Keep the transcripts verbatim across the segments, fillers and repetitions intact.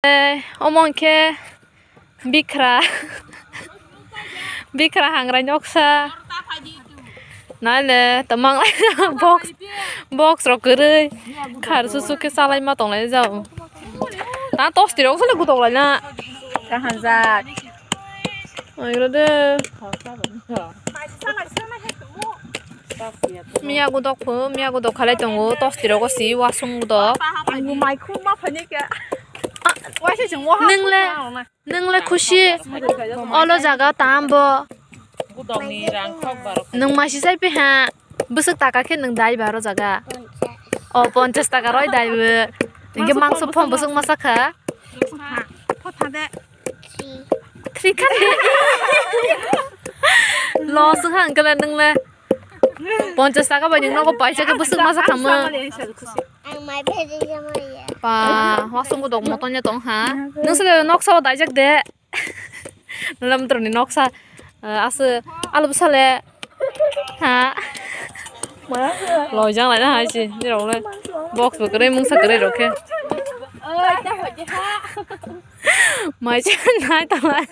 Eh, omo hwnkhe bikra. Bikra hangrai noksa. Naile, tamang box, box rok kwrwi. Khar susu khe chalai ma tonglai jao. Ta tosti rok sale gutok lai na. Kahanjak. Ai ro de. Miya gutok pho, miya gutok khalai tongo, tosti rogo si, wasung gutok. Ang bo mai khum ma phani khe. Waisa chwng waha. Nwngle, nwngle khusi. Olo jaga tam bo. Gudokni rang khok barok. Nwng masi sai piha. Bwswk taka khe nwng dai baro jaga. O ponchas taka roi dai bo. Hingke mangso phom bwswk masa kha. Pho tha de. Three kha de. Loss wngkha hwnkhe le nwng le. Ponchas taka bai nwng nogo paisa khe bwswk masa khamung. Ang mai bhejai ya maya. Pa, wasung bo dok moton ya tong ha. Nwng sile noksa o daijak de. Lamtroni noksa, eh, aswk alu bwsale. Ha. Loijak lai na hai se, nirok le. Box bo kwrwi, mungsa kwrwi rok khe. Mai se nai ta lai.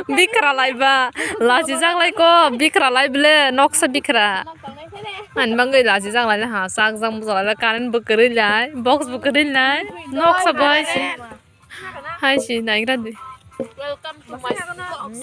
Bikra lai ba, lachijak lai ko, bikra lai bwle, noksa bikra. Ani bagwi lachijak lai ha, chak jak bujak lai, current bo kwrwi lai, box bo kwrwi lai, noksa bo hai se. Hai se, naigra di. Welcome to my vlog.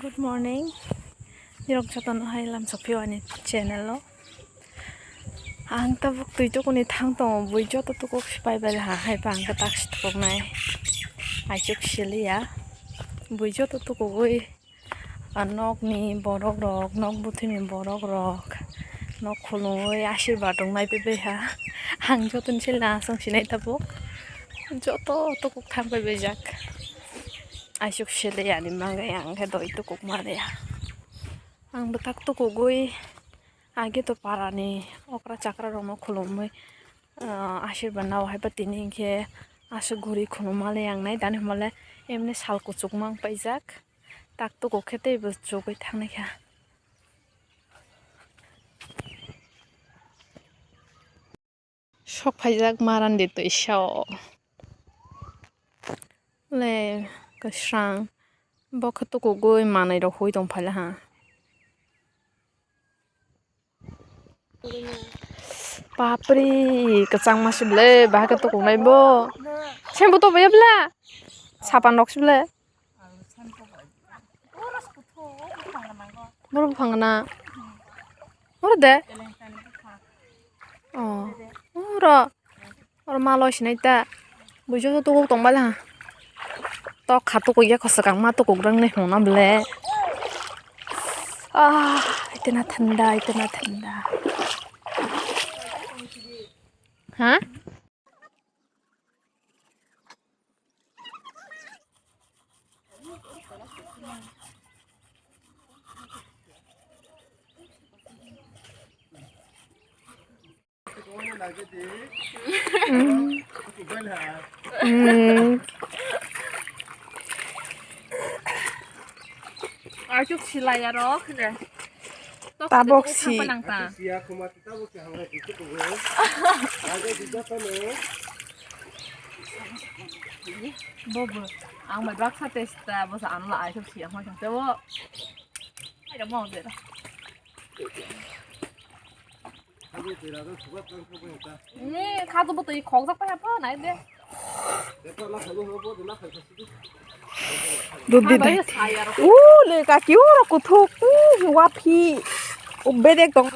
Good morning. Nirok jotono hai lamsok phio ani channel o. Ang tabuk twi tukuni thang tongo, bui joto tukuk si pai bai ha hai ba ang khe tak si tukuknai. Aichuk siliya. Bui joto tukugwi a nokni borok rok, nok buthuni borok rok, nok khulumui asirwad rok nai pai bai ha. Ang jotoni sile aswk sinai tabuk. Joto tukuk thang pai bai jak. Aisuk sele yani mangai ang khe doi tukuk maliya. Ang bwtak tukugwi age to parani okra chakra rokno khulumwi, ah, asirwad nao hai ba tini hinkhe aswk guri khulum maliya ang nai dani hwnmale emni sal kuchuk mang paijak tak tukuk khe teibo chugui thangnaikha. Sok phaijak ma randi twi sao. Le kwsang. Bo khe tukugwi manwi rok hui tong phaila ha. Bapri, kwchangma se ble, bahai khe tukugnai bo. Sembo to baya ble. Sapan rok se ble. Boro buphang gana. Oro de. Oh, oro. Oro ma loi sinai ta. Buijo to tukuk tong bale ha. Tok kha tukuk ya, kwswkang ma tukuk rang nai hwnna ble. Ah, itna thanda, itna thanda. Ha? Achuk silai aro khne. Tabok si. Tabok si. Bobo, ang bai baksa testa, bosa anla ai thok siya hoi thok tebo. Ai da mo de. Ni khadu bo to i khok jak pa pa nai de. Dudi dai. Ule kaki oro kuthuk. Waphi. Ubedek tong.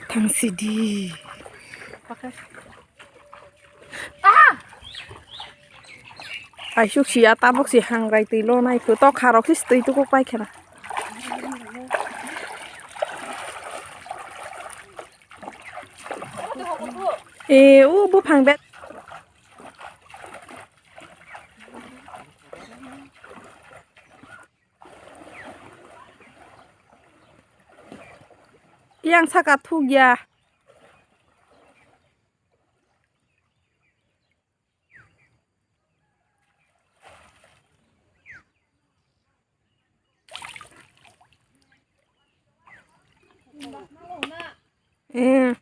Thangsidi. Aisuk sia tabuk si hangrai twi lo nai phu tok kharok si twi tuku pai khena. E u buphang bet. Yang saka thuk ya. Eh.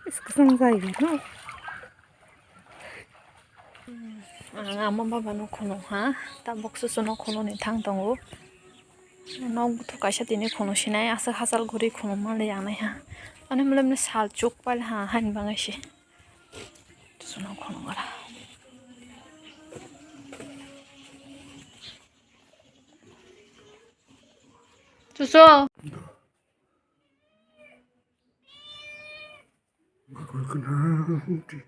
Is kwchang jai no. Ang ama baba no khulum ha, tabuk susu no khulum ni thang tongo. Nok bwthwk kaisa tini khulum sinai, aswk hachal guri khulum mali ang nai ha. Ani mole mole sal chuk pal ha, hani bangai se. Susu no khulum gra. Susu. Bakul kwnang di,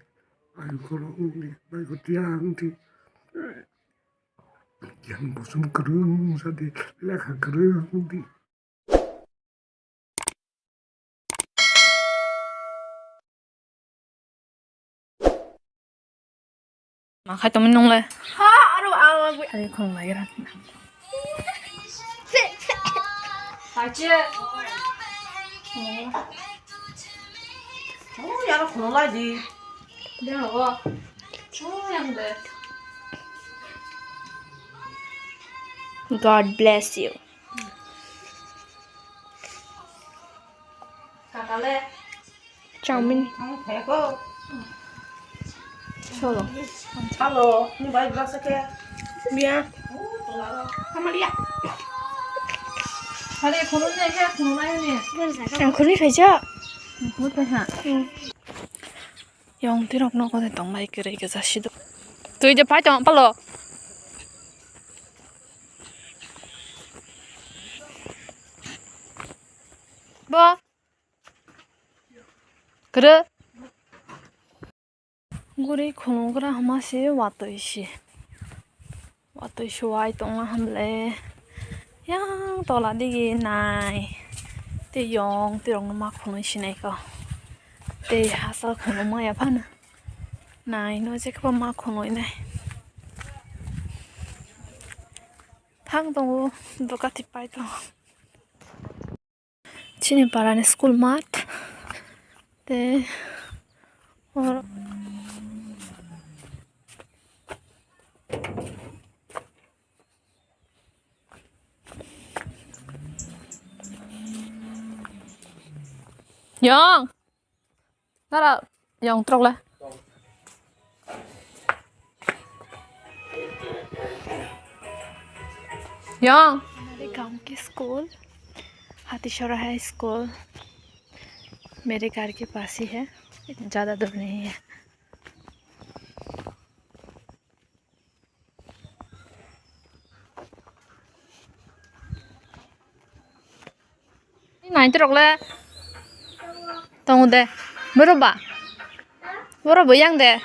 bakul kolong di, bakul tiang di. Yang bosom kwrwng sa di, lekha kwrwng di. Ma khai tongmani nung le? Ha, aro, aro, aro. Ari khong lai ra. Pache. Oh, yaro khong lai di. De ho. Oh, yang de. God bless you. Chowmin. Solo. Hello, ni bai bra sake. Bia. Amalia. Hari khulum ni khe khulum lai ni. Ang khulum ni phaisa. Khulum phaisa. Yong tirok nogo de tong lai kwrwi kwchak si do. Twi de phai tong palo. Bo. Kwrwi. Guri khulum gra hama se watwi se. Watwi suwai tongma hamle. Yang tola digi nai. Tei yong tei rok ma khunui sinai ko. Tei hasa khunui maya phano. Nai no je kebo ma khunui nai. Thang tongo doka tipai tongo. Chini parani school mat. Te oro. Yong. Nara yong trok le. Yong. हमारे गांव की स्कूल हाथीसरा high school मेरे घर के पास ही है, ज़्यादा दूर नहीं है। Nai torok le tongo de. Boro ba. Boro bo yang de.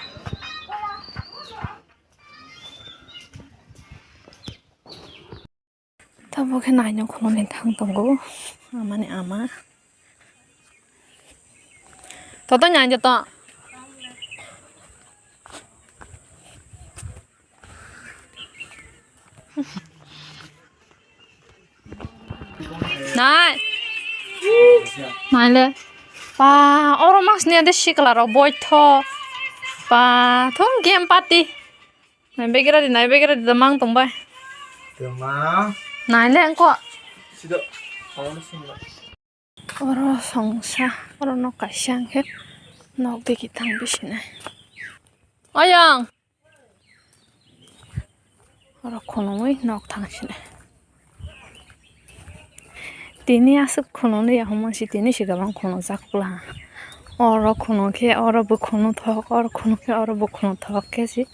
Tabuk khe naino khulumni thang tongo amani ama. Toto nai joto. Nai. Nai le. Pa, oro mas ni ade sikla rok boitho. Pa, thung game party. Nai begera di, nai begera di, damang tong bai. Tongma. Nai le engko. Sido. Oro songsa, oro nok kaisa hwnkhe nok digi tang bisinai. Oyang! Oro khunui nok thang sini. Tini aswk khunui ya hwnma si tini si gabang khunujak pla. Oro khunu khe oro bo khunu thok, oro khunu khe oro bo khunu thok khe si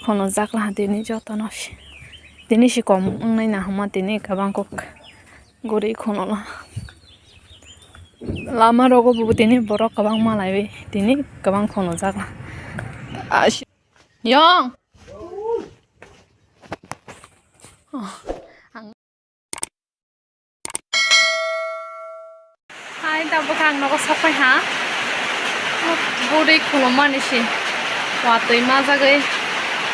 khunujak la tini jotono si. Tini si kom wngnai na hwnma tini gabang kok guri khunu la. Lama rogo bo tini borok kwbangma laiwi tini kwbang khunujak la. Yong. Hai, tabuk ang nogo sokpai ha. Bwrwi khulumani se. Watwi majagwi.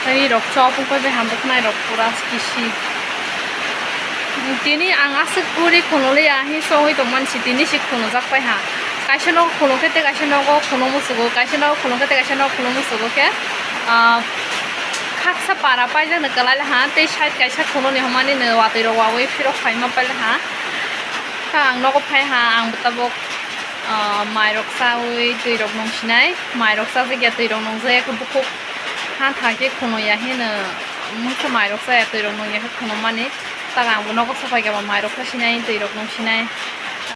Ri rok chop wngkha bai hamrwknai rok pura kisi. Tini ang aswk bwrwi khulumliya, himsogwi tongmani se tini se khulumjak pai ha. Kaisa nogo khulum khe tei kaisa nogo khulum musugo, kaisa nogo khulum khe tei kaisa nogo khulum musugo khe, ah, khaksa para paijak no kwlai ha, tei side kaisa khulumni hwnmani no watwi rok wawi phirok phaima paila ha. Kha ang nogo phai ha, ang bo tabuk, ah, mai rok chawi twi rok nung sinai, mai rok chajak ya twi rok nung jak ya khe bukhuk ha thang khe khunu ya hino, mungsa mai rok chaya twi rok nung ya khe khunu mani. Tak ang bo nogo sapai khe ba mai rok khe sinai, twi rok nung sinai.